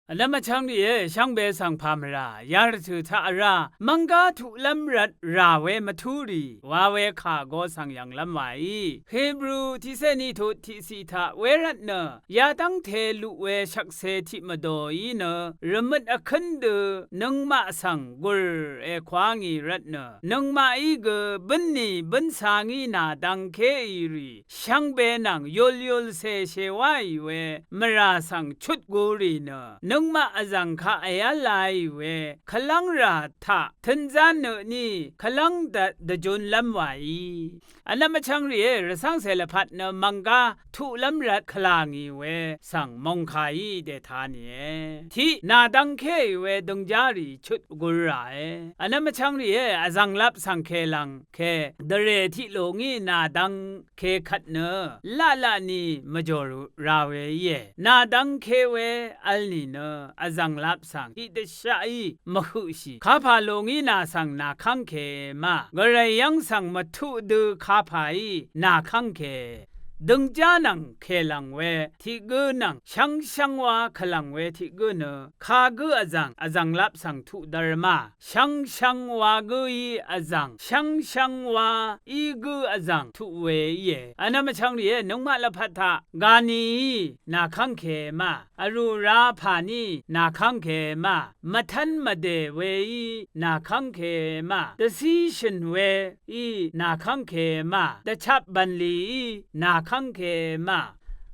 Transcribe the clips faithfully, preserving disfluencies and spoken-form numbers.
Vnvm vchvng rìé, shvngbe svng pà mvrà yarvtø̀ taq vrá mvnggá tuqlv́m rvt rà we mvtúrì wa we kà go svng yv̀nglv́m wàí. Hebru tiqcé ní tut tiqciq taq wervtnø yadv́ngte luq we shvkse tiq mvdòí nø rvmøt vkǿn dø nøngmaq svng gùr èkwá ngì rvtnø nøngmaqí gø bǿnni bǿnsa ngí nà dvngkéì rì shvngbe nvng yulyulcè shèwáì we mvrà svng chutgu rì nø nøngmaq vzv̀ng kaq èv́lāì we kvlv́ng rà taq tø̄nzán nø tní kvlv́ng dvt dvjunlv́m wàí. Vnvm vchvng rìé, rvcv́ngcè lvpat nø mvnggá tuqlv́m rvt kvlà ngì we svng mòngkàí dèta nìe. Tiq nà dvngkéì we døngjá rì chutgu ràe. Vnvm vchvng rìé, vzv̀nglap svng kèlv̀ng ke dvrè tiq lò ngí nà dvngke kvt nø laqlaq ni mvjò ra we íe. Nà dvngke we vl nìnø vzv̀nglap svng tiqdvshaqí mvhøqshì. Kapà lò ngí nà svng nàkv́ngke ma, gvray yv́ng svng mvtuq dø kapàí nàkv́ngke. Døngjá nvng kèlv̀ng we tiq gǿ nvng shvngshvng wa kvlv̀ng we tiq gǿ nø kagǿ vzv̀ng vzv̀nglap svng tuq dvr ma. Shvngshvng wa gǿí vzv̀ng, shvngshvng wa í gǿ vzv̀ng tuq we íe. Vnvm vchvng rìé, nøngmaq lvpat taq ganií nàkv́ngke ma, vrù ra pàní nàkv́ngke ma, mvtv́n mvdè weí nàkv́ngke ma, dvcíshø̀n weí nàkv́ngke ma, dvchap bv̀nlìí nàkv́ngke ma,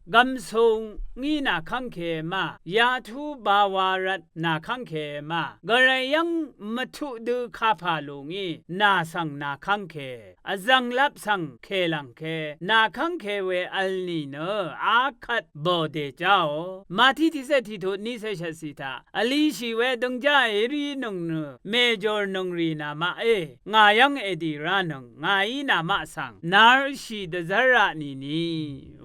gv̀msùng ngí nàkv́ngke ma, yatú bawa rvt nàkv́ngke ma, gvray yv́ng mvtuq dø kapà lò ngí nà svng nàkv́ngke. Vzv̀nglap svng kèlv̀ngke nàkv́ngke we vl nìnø akvt bò dèjáò. Mati tiqcé tiq tut nícé shvtcì taq, vlishì we døngjá èríí nøng nø mèjòrnøng rì nàmaqé. Ngà yv́ng èdì ránøng, ngàí namaq svng narshì dvzv́raq nìni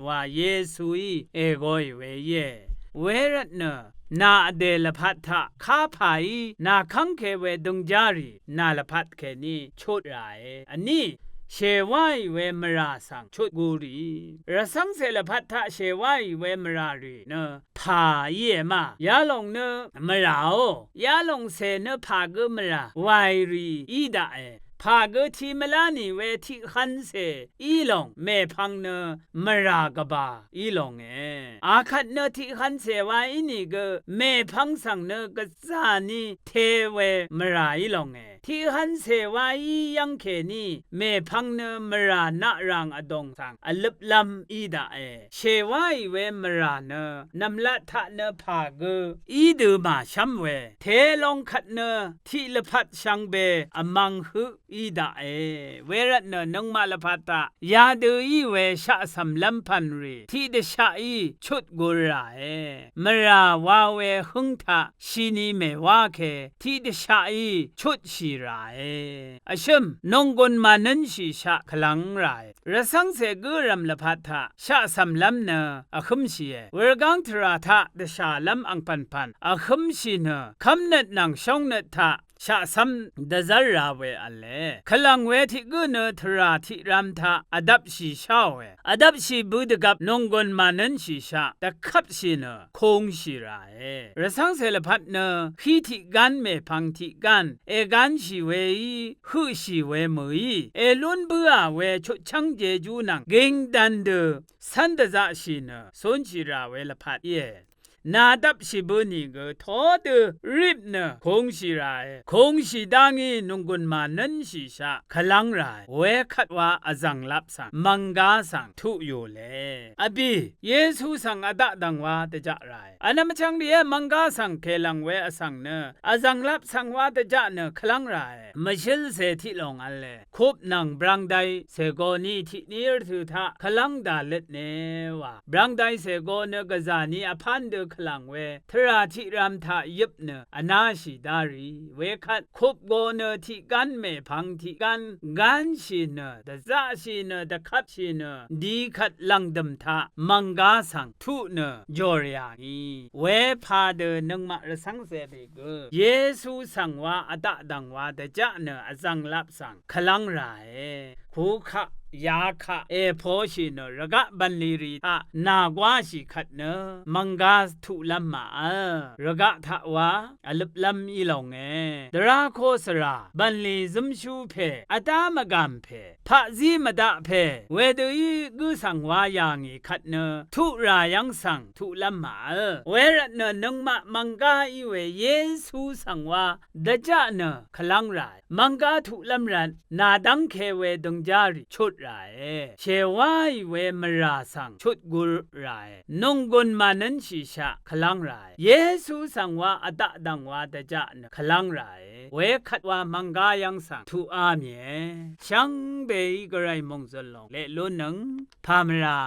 wa Yesuí ègoì we íe. Wervtnø nà vdè lvpat taq kapàí nàkv́ngke we døngjárì nà lvpat kèní chut ràe. Vní shèwáì we mvrà svng chutgu rì. Rvcv́ngcè lvpat taq shèwáì we mvrà rì nø pà íe ma. Yalòng nø mvràó. Yalòng cè nø pà gø mvrà wàì rì í daqe. Pà gø tiq mvlá nì we tiq hvncè í lòng mèpvng nø mvrà gvbà í longe. Akvt nø tiq hvncè wa ínìgø mèpvng svng nø gvzà ní te we mvrà í longe. Tiq hvncè wa í yv́ng kèní mèpvng nø mvrà naqràng vdòng svng vløplv́m í daqe. Shèwáì we mvrà nø nv̀mlat taq nø pà gø í dø màshv́m we, telong kvt nø tiq lvpat shvngbe vmvng høq í daqe. Wervtnø nøngmaq lvpat taq yadø í we shaqcv̀mlv́m pv̀n rì tiqdvshaqí chutgu ràe. Mvrà wa we hǿng taq shini mèwá ke tiqdvshaqí chutshì ràe. Vshø̀m nònggùn mànǿnshìshaq kvlv́ng ràe. Rvcv́ngcè gǿrv̀m lvpat taq shaqcv̀mlv́m nø vhǿmshìe. Wurgáng tvrà taq dvshàlv́m angpv̀npv̀n vhǿmshì nø kv́mnøt nvng shóngnøt taq shaqcv́m dvzv́r ra we v̄le. Kvlv̀ng we tiq gǿ nø tvrà tiq ram taq vdvpshì sháòe. Vdvpshì bø dvgvp nònggùn mànǿnshìshaq dvkvpshì nø kūngshì ràe. Rvcv́ngcè lvpat nø hí tiq gán mèpvng tiq gán ègánshì weí høqshì we mø̀í èlún bǿà we chutchv́ng jejú nvng gingdan dø cv́n dvzaqshì nø cúnshì rà we lvpat íe. Nàdvpshì bø nìgø todø rip nø kūngshì ràe. Kūngshì dá ngí nònggùn mànǿnshìshaq kvlv́ng ràe. Wekvt wa vzv̀nglap svng mv̀nggá svng tuq yòle. Vbì Yesu svng vdaq dv̀ng wa dvjaq ràe. Vnvm vchvng rìé, mv̀nggá svng kèlv̀ng we vsvng nø vzv̀nglap svng wa dvjaq nø kvlv́ng ràe. Mvshǿlcè tiq lòng v̄le. Kup nvng brangdaicè go ni tiq ní rvtø̀ taq kvlv́ng dàløtne wa. Brangdaicè go nø gvzà ni vpán dø kvlv̀ng we tvrà tiq ram taq yøp nø vnáshì dá rì. Wekvt kup go nø tiq gán mèpvng tiq gán gánshì nø dvzaqshì nø dvkvpshì nø di kvt lv̀ngdø̀m taq mv̀nggá svng tuq nø jòrì yà ngì. Wepà dø nøngmaq rvcv́ngcè rì gø Yesu svng wa vdaq dv̀ng wa dvjaq nø vzv̀nglap svng kvlv́ng ràe. Kukaq yakaq èposhì nø rvgaq bv̀nlì rì taq nàgwáshì kvt nø mv̀nggá tuqlv́m màvl. Rvgaq taq wa vløplv́m í lònge. Dvrá kó svra bv̀nlì zǿmshú pè, vdá mvgàm pè, paqzí mvdaq pè, wedø í gǿ svng wá yà ngì kvt nø tuq rà yv́ng svng tuqlv́m màvl. Wervtnø nøngmaq mv̀nggá í we Yesu svng wá dvjaq nø kvlv́ng ràe. Mv̀nggá tuqlv́m rvt nàdv́ngke we døngjárì chut ràe. Shèwáì we mvrà svng chut gur ràe. Nònggùn mànǿnshìshaq kvlv́ng ràe. Yesu svng wá vdaq dv̀ng wá dvjaq nø kvlv́ng ràe. Wekvt wa mv̀nggá yv́ng svng tuqá mìe. Shvngbeí gvray mòngzø̀l lòng leq lúnnøng pàmvrà